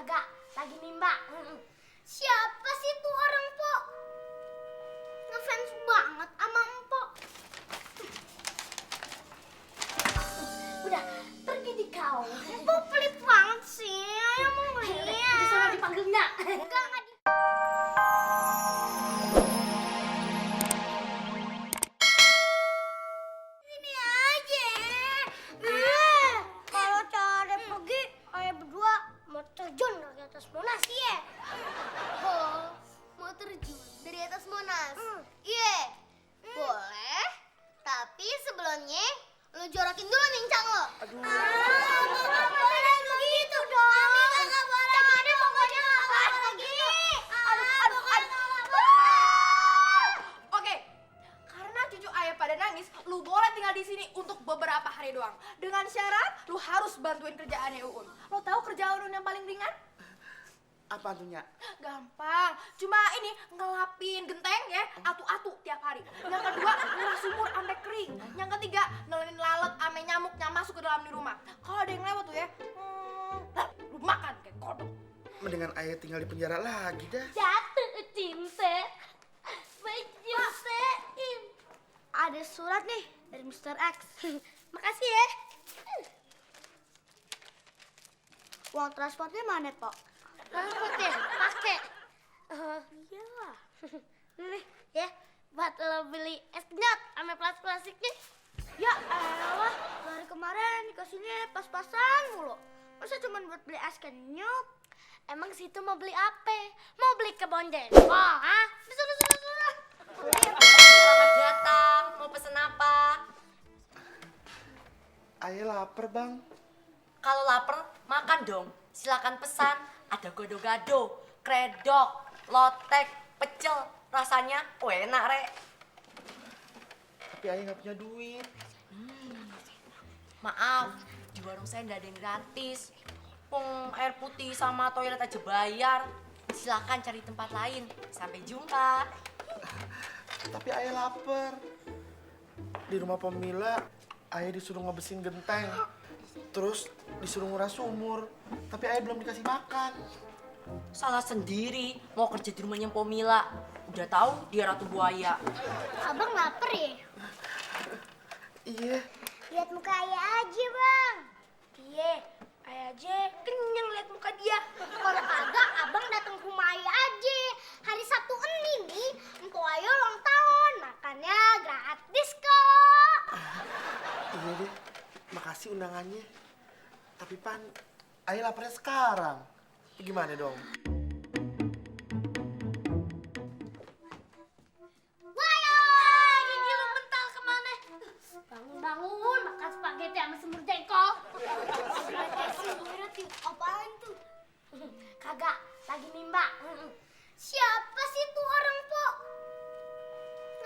Kagak, lagi nimba. Siapa sih tuh orang, Po? Ngefans banget sama Empok. Udah, pergi di kau. Empok pelit banget sih. Ayo mau lihat. Udah sana dipanggilnya. Enggak di... Sini aja. Kalau cara pergi, ayah berdua mau terjun dari atas Monas ya. Oh, mau terjun dari atas Monas? Iya, boleh. Tapi sebelumnya lu jorokin dulu nincang lo. Nggak boleh begitu dong. Mami nggak boleh. Ada pokoknya nggak boleh lagi. Oke, karena cucu ayah pada nangis, lu boleh tinggal di sini untuk beberapa hari doang. Dengan syarat, lu harus bantuin kerjaannya Uun. Lo tahu kerjaan Uun yang paling ringan? Apa tuh, Nyak? Gampang, cuma ini ngelapin genteng ya, atu-atu tiap hari. Yang kedua, nguras sumur sampai kering. Yang ketiga, nelenin lalat ame nyamuk yang masuk ke dalam di rumah. Kalau ada yang lewat tuh ya, lu makan kayak kodok. Mendingan ayah tinggal di penjara lagi dah. Jatuh cinta. Mencintain. Ada surat nih dari Mr. X. Makasih ya. Uang transportnya mana, Pak? Transportnya pakai. Iyalah. Nih ya, buat lo beli es kenyot sama plastiknya. Ya elah, dari kemarin dikasihnya pas-pasan mulu. Masa cuma buat beli es kenyot? Emang situ mau beli apa? Mau beli kebon jengkol, ah? Suruh. Selamat datang, mau pesen apa? Ayah lapar, Bang. Kalau lapar, makan dong. Silakan pesan. Ada gado-gado, kredok, lotek, pecel. Rasanya enak, Rek. Tapi ayah nggak punya duit. Maaf, di warung saya nggak ada yang gratis. Air putih sama toilet aja bayar. Silakan cari tempat lain. Sampai jumpa. Tapi ayah lapar. Di rumah Pemila, ayah disuruh ngebersihin genteng. Terus disuruh nguras sumur. Tapi ayah belum dikasih makan. Salah sendiri, mau kerja di rumahnya Pomila. Udah tahu dia ratu buaya. Abang lapar ya? Iya. Lihat muka ayah aja, Bang. Iya, ayah aja kenyang lihat muka dia. Kalau kagak, abang datang ke rumah ayah aja. Hari Sabtu ini nih, empok ayah ulang tahun. Makannya gratis kok. Iya deh. Makasih undangannya. Tapi Pan, ayah laparnya sekarang. Gimana dong? Wah, gigi lu mental kemana? Bangun, makan spaghetti sama semur jengkol. Spaghetti apaan tuh? Kagak, lagi nimba. Siapa sih tuh orang, Po?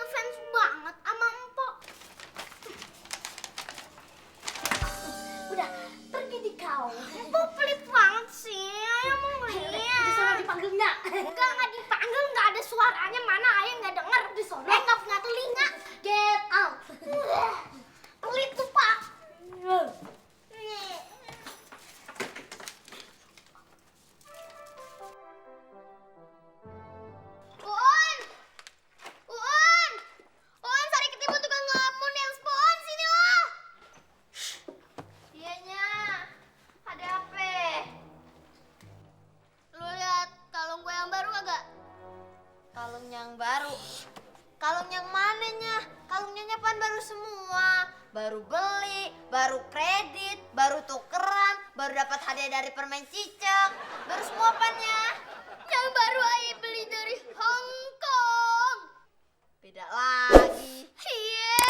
Ngefans banget sama Empok. Udah, pergi di kau. Empok pelit banget sih. Ayo mau lihat. Udah sana dipanggilnya. Enggak dipanggil, nggak ada suaranya. Mana ayah nggak denger. Di sana nggak punya telinga. Get out. Pelit tuh, Pak. Uun, sorry ketipu tukang ngelamun yang spawn sini loh. Iyanya, ada apa? Lu lihat kalung gue yang baru kagak? Kalung yang baru. Kalung yang mananya? Kalungnya Pan baru semua. Baru beli, baru kredit, baru tukeran, baru dapat hadiah dari permen cicak. Baru semua Pannya. Yang baru ayah beli dari Hong Kong. Beda lagi. Iya,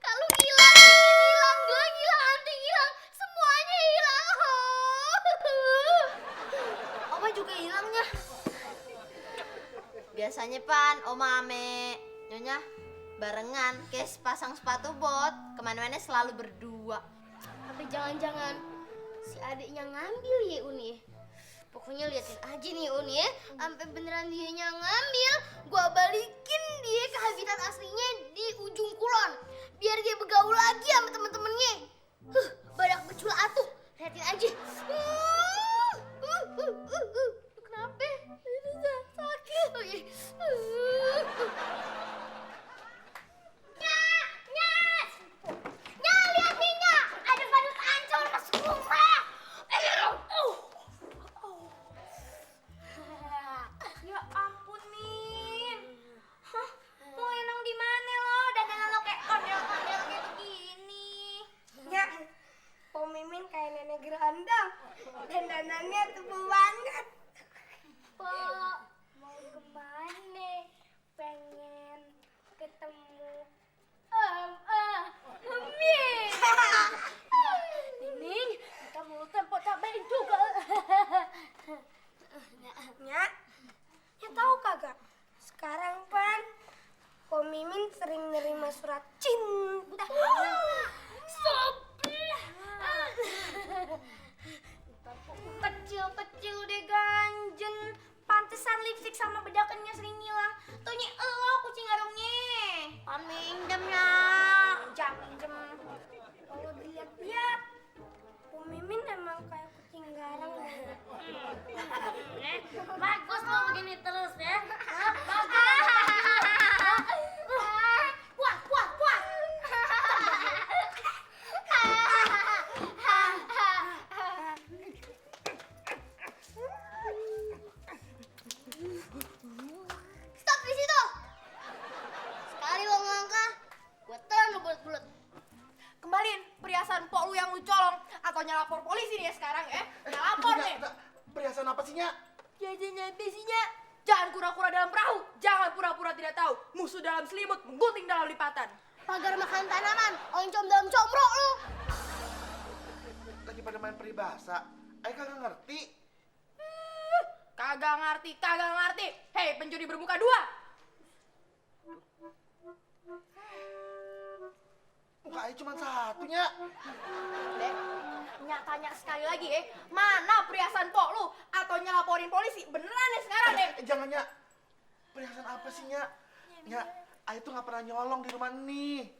kalung hilang, cincin hilang, gelang hilang, anting hilang, semuanya hilang. Oma juga hilangnya. Biasanya Pan, Oma ame Nyonya barengan, kayak pasang sepatu bot. Kemana-mana selalu berdua. Tapi jangan-jangan si adiknya ngambil ya Uni. Pokoknya liatin aja nih Uni ya. Sampai beneran dianya ngambil, gua balikin dia ke habitat aslinya di ujung kulon. Biar dia bergaul lagi sama temen-temennya. Badak becul atu. Liatin aja. dandanannya tebal banget. Pok, mau kemana? Pengen ketemu Mami. Nining, kita mau tempo cabain juga. Nyak, ya tahu kagak? Sekarang Pan, Ko Mimin sering nerima surat cinta. Kecil-kecil deh ganjen. Pantesan lipstik sama bedakannya sering hilang. Tuh lo kucing garongnya. Pan minjemnya. Pinjam. Kalau dilihat-lihat, Bu Mimin emang kayak kucing garang. Bagus lo begini terus ya. Bagus. Puas. Stop di situ. Sekali lo ngangkah, gue telan lo bulat-bulat. Kembaliin perhiasan pok lu yang lu colong atau nyelapor polisi nih ya sekarang ya. Nyelapor nih. Perhiasan apa sih, Nya? Jajannya besinya. Jangan kura-kura dalam perahu, jangan pura-pura tidak tahu. Musuh dalam selimut, menggunting dalam lipatan. Pagar makan tanaman, oncom dalam comrok lu. Lagi pada main peribahasa. Ayo kagak ngerti. Kagak ngerti. Hei, pencuri bermuka dua. Muka aja cuma satunya. Dek, tanya sekali lagi ya. Mana perhiasan pok lu atau nyelaporin polisi? Beneran ya sekarang deh. Jangan, Nya. Perhiasan apa sih, Nya? Nya, Ayo tuh gak pernah nyolong di rumah nih.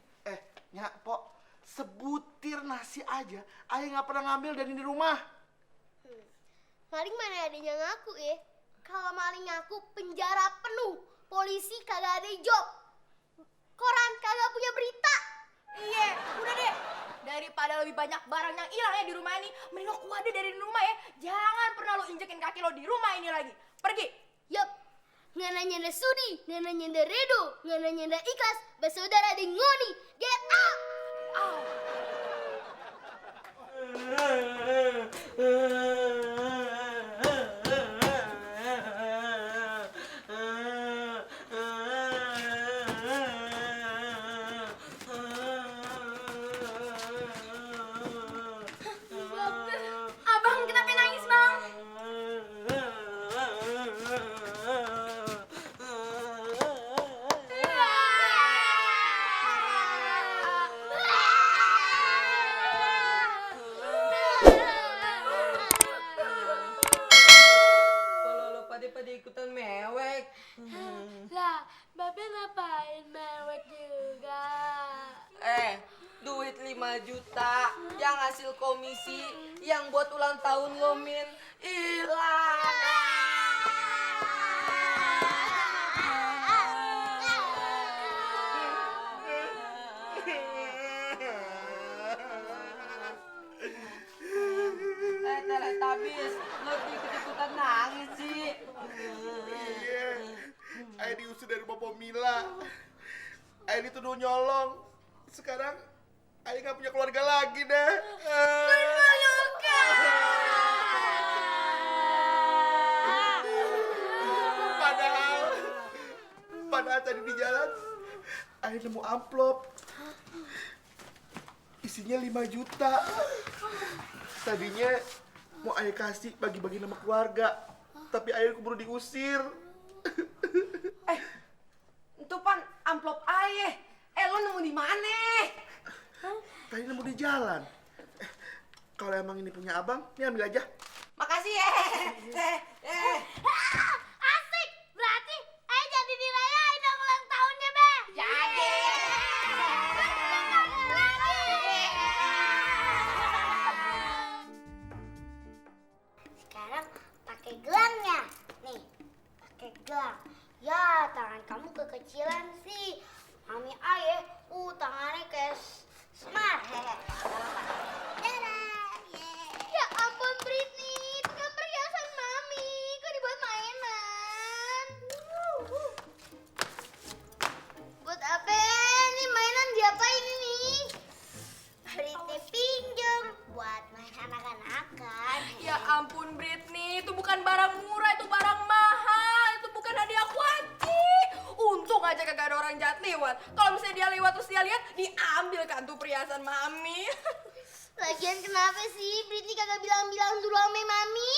Nya, Pok, sebutir nasi aja Ayo gak pernah ngambil dari di rumah. Maling mana adanya ngaku ya? Kalau maling ngaku penjara penuh, polisi kagak ada job, koran kagak punya berita. Iya, udah deh. Daripada lebih banyak barang yang hilang ya di rumah ini, mending lo keluar deh dari rumah ya. Jangan pernah lo injekin kaki lo di rumah ini lagi. Pergi. Yup, nggak nanya sudi, nggak nanya redo, nggak nanya ikhlas, bersaudara di ngoni, get out! Abang kenapa nangis, Bang? Kalau lo pada ikutan mewek. Lah, Babe ngapain mewek juga? Duit 5 juta yang hasil komisi yang buat ulang tahun lo, Min, hilang. Teletubbies, lo ikut-ikutan nangis sih. Iya. Ayo diusir dari rumah Pomila. Ayo dituduh nyolong. Sekarang Ayo gak punya keluarga lagi deh. Padahal tadi di jalan Ayo nemu amplop. Isinya 5 juta. Tadinya mau Ayo kasih bagi-bagi nama keluarga. Tapi Ayo keburu diusir. Itu Pan, amplop ayah. Lo nemu di mana? Tadi nemu di jalan. Kalau emang ini punya abang, ini ambil aja. Makasih ya. Asik, berarti jadi dirayain dong ulang tahunnya, Be. Jadi. Sekarang pakai gelangnya. Nih, pakai gelang. Ya, tangan kamu kekecilan sih. Mami Aye, tangannya kayak Semar. Dadah. Ya ampun, Britney. Itu kan perhiasan Mami. Kok dibuat mainan? Buat apa? Ini mainan diapain ini? Britney pinjam buat main anak-anakan. Ya ampun. ampun Britney, itu bukan barang murah, itu barang mahal, itu bukan hadiah kuaci. Untung aja kagak ada orang jahat lewat. Kalau misalnya dia lewat terus dia lihat, diambil kan tuh perhiasan mami. Lagian kenapa sih Britney kagak bilang-bilang dulu sama mami?